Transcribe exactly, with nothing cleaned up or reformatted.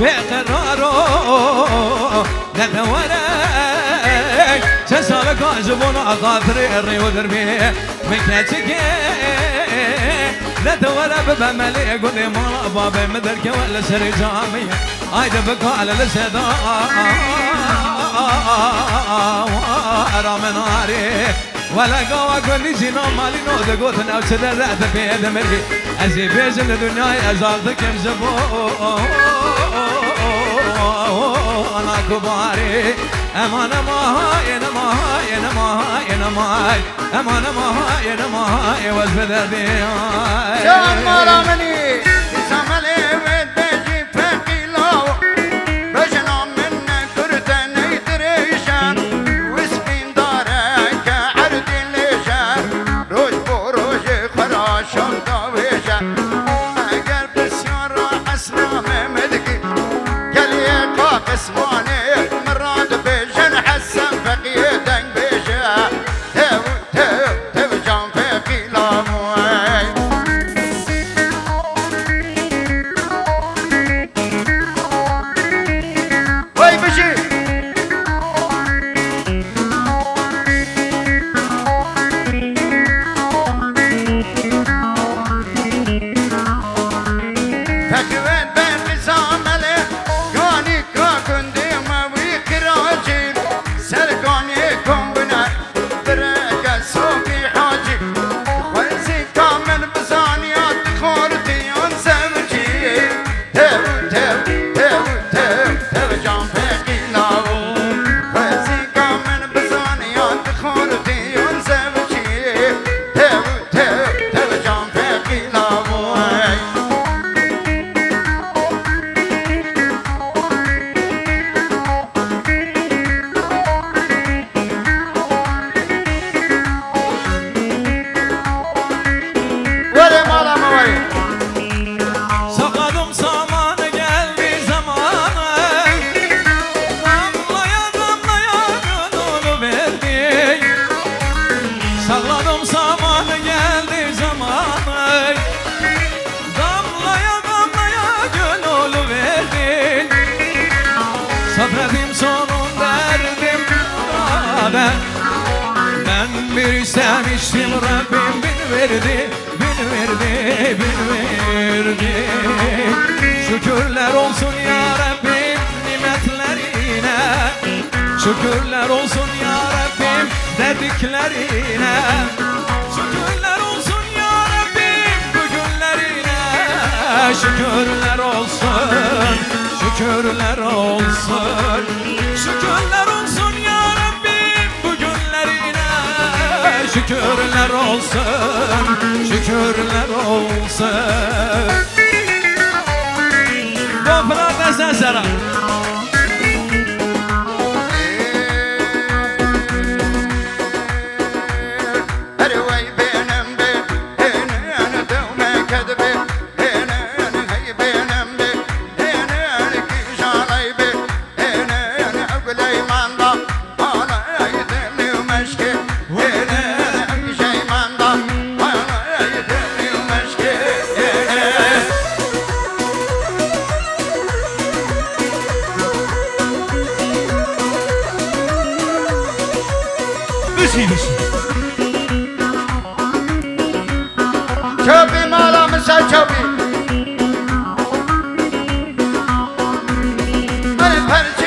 Pê qeraro, ne de were, çend saleka ji bona xatirê rê û dirmê min keçikê. Ne de were bibe melê gulê mala babê min derkewe li serê camê. Ay de bikale li seda wera min arê. Wele gawa gundî jî namalîno digotin ew çi derre dibê dimirî. Ez ê bêjim li dinyayê ez av dikim ji bo ana kubarê. Ema nema hayê, nema hayê, nema hayê, nema hayê. Ema nema hayê, nema hayê, wez bi derdê ay. Can mala minî, dîsa melê wê dibêjî feqî law. Bejna min ne kurt e, ney dirêj e. Wî spîndareke erdî lêj e. Roj bo rojê xwe ra şev davêj e. Eger pirsyara esnamê min dikî, geliyê qaqismanê min ra dibêjin Hesen Feqiyê dengbêj e. Tev, tev, tev can feqî law ey. Wey bijî. Fekvet be qisa mele, ganî ka gundê me wî qiracî, ser ganî kombine, bireke sokî hacî. Xwezîka min bizaniya dixortiyan zewcî. Tev, tev, tev, tev, tev can feqî law. Xwezîka min bizaniya dixortiyan zewcî. Tev, tev, tev can feqî law. Were mala me were. Sakladım samanı geldi zamanı. Damlaya damlaya gönül verdi. Sakladım samanı geldi zamanı. Damlaya damlaya gönül verdin. Sabredim sonunda erdim murada. Ben bir istemiştim, Rabbim bin verdi, bin verdi, bin verdi. Şükürler olsun ya Rabbim nimetlerine. Şükürler olsun ya Rabbim dediklerine. Şükürler olsun ya Rabbim bu günlerine. Şükürler olsun, şükürler olsun. Şükürler olsun ya Rabbim bu günlerine. Şükürler olsun, şükürler olsun. Gofra desen sera. Bişî, bişî. Çapî mala min ser çapî. Min perçe